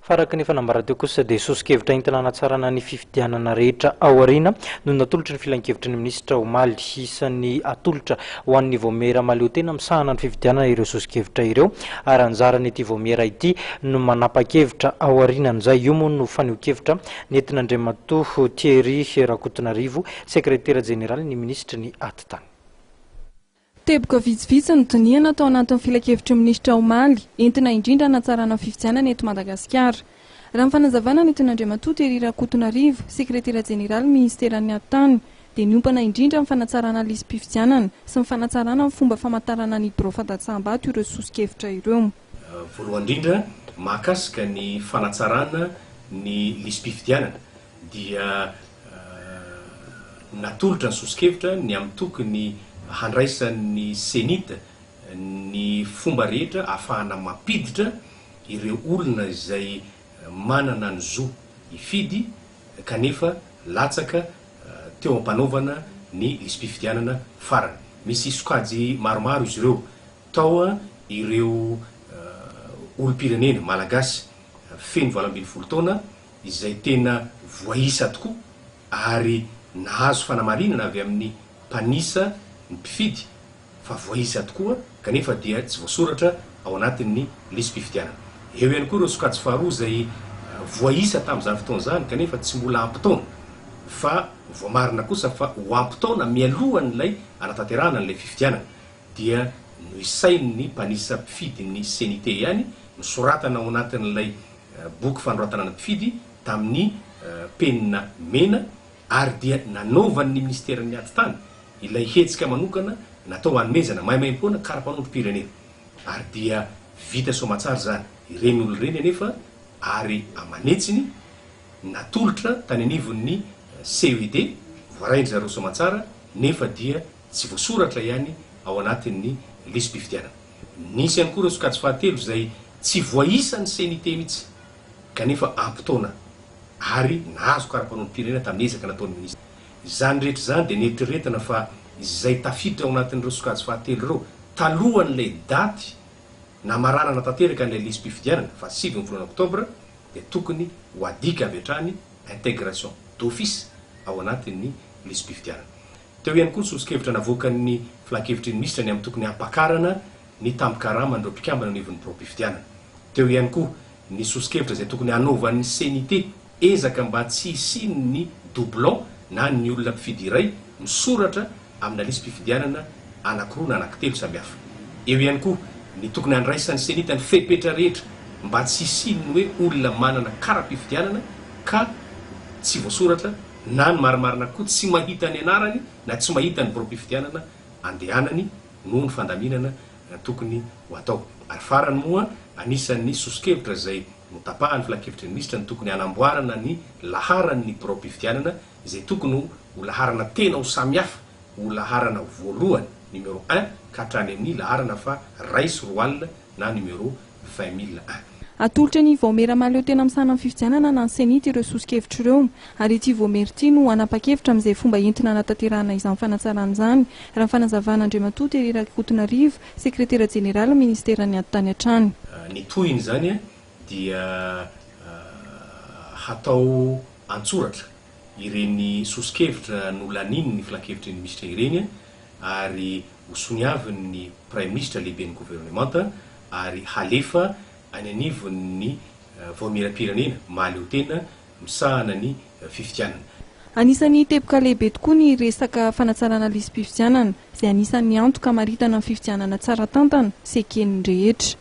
Fa araka ny efa nambara teo kosa dia soso-kevitra entina hanatsarana ny fifidianana rehetra ao aoriana no natolotry ny filankevitry ny minisitra omaly. Isan'ny atolotra ho an'ny vaomiera mahaleotena misahana ny fifidianana ireo soso-kevitra ireo ary anjaran'ity vaomiera ity no manapa-kevitra ao aorianan'izay. Io moa no fanehoan-kevitra nentin'Andriamatoa Thierry Rakotonarivo, sekretera jeneralin'ny minisitry ny Atitany. Teboka vitsivitsy no dinihana tao anatin'ny filankevitry ny minisitra omaly, entina indrindra hanatsarana ny fifidianana eto Madagasikara. Raha ny fanazavana nentin'Andriamatoa Thierry Rakotonarivo, sekretera jeneralin'ny minisiteran'ny Atitany, dia niompana indrindra amin'ny fanatsarana ny lisi-pifidianana sy ny fanatsarana ny fomba famantarana ny birao fandatsaham-bato ireo soso-kevitra ireo. Voalohany indrindra, mahakasika ny fanatsarana ny lisi-pifidianana dia natolotra ny soso-kevitra ny amin'ny tokony handraisan'ny Cenit ny fomba rehetra ahafahana mampiditra ireo olona izay manana ny zo hifidy kanefa latsaka teo am-panaovana ny lisi-pifidianana farany. Misy sokajy maromaro izy ireo, tao ireo olom-pirenena malagasy feno 18 taona izay tena voaisa tokoa ary nahazo fanamarinana avy amin'ny mpanisa ny mpifidy fa voaisa tokoa kanefa dia tsy voasoratra ao anatin'ny lisi-pifidianana. Eo ihany koa ireo sokajy faharoa izay voaisa tamin'izany fotoana izany kanefa tsy mbola ampy taona fa voamarina kosa fa ho ampy taona mialohan'ilay hanatanterahana an'ilay fifidianana dia noisain'ny mpanisa mpifidy ny Ceni-T ihany nosoratana ao anatin'ilay boky fanoratana ny mpifidy tamin'ny penina mena ary dia nanaovan'ny minisiteran'ny Atitany ilay hetsika manokana natao hanomezana maimaimpoana kara-panondrom-pirenena ary dia vita soamatsara izany. Ireny olona ireny anefa ary aman'hetsiny natolotra tany anivon'ny CED, voarain-dry zareo soamatsara nefa dia tsy voasoratra ihany ao anatin'ny lisi-pifidianana. Nisy ihany koa ireo sokajy fahatelo izay tsy voaisa ny Ceni-T mihitsy kanefa ampy taona ary nahazo kara-panondrom-pirenena tamin'ny ezaka nataon'ny minisitra. Izany rehetra izany dia neritreretina fa izay tafiditra ao anatin'ireo sokajy fahatelo ireo talohan'ilay daty namaranana tanteraka an'ilay lisi-pifidianana, faha sivy ny volana oktobra, dia tokony ho adika avy hatrany intégration d'office ao anatin'ny lisi-pifidianana. Teo ihany koa ny soso-kevitra navoakan'ny Filankevitry ny Minisitra ny amin'ny tokony hampakarana ny tambin-karaman'ireo mpikambana anivon'ny biraom-pifidianana. Teo ihany koa ny soso-kevitra izay tokony hanaovan'ny Ceni-T ezaka mba tsy hisian'ny doublon na ny olona mpifidy iray misoratra amina lisi-pifidianana anankiroa na anankitelo samihafa. Eo ihany koa ny tokony handraisan'ny Cenit ny fepetra rehetra mba tsy hisian'ny hoe olona manana kara-pifidianana ka tsy voasoratra na ny marimarina koa tsy mahita ny anarany na tsy mahita ny biraom-pifidianana andehanany noho ny fandaminana tokony ho atao. Ary farany moa, anisan'ny soso-kevitra izay notapahan'ny Filankevitry ny Minisitra ny tokony hanamboarana ny laharan'ny biraom-pifidianana izay tokony ho laharana tena ho samihafa, ho laharana voalohany, numéro un, ka hatrany amin'ny laharana faha 2001 na numéro 20001. Atolotra ny Vaomiera mahaleo tena misahana ny fifidianana na ny Cenit ireo soso-kevitra ireo ary ity Vaomiera ity no hanapa-kevitra amin'izay fomba entina hanatanterahana izany fanatsarana izany, raha ny fanazavan'Andriamatoa Thierry Rakotonarivo, Sekretera Jeneralin'ny Minisiteran'ny Atitany hatrany. Ny tohiny izany dia hatao an-tsoratra ireny soso-kevitra nolanian'ny Filankevitry ny Minisitra ireny ary hosoniavin'ny Praiminisitra lehiben'ny governemanta ary halefa any anivon'ny Vaomieram-pirenena mahaleotena misahana ny fifidianana. Anisan'ny teboka lehibe tokoa ny resaka fanatsarana lisi-pifidianana, izay anisan'ny antoka hamaritana ny fifidianana tsara tantana sy eken'ny rehetra.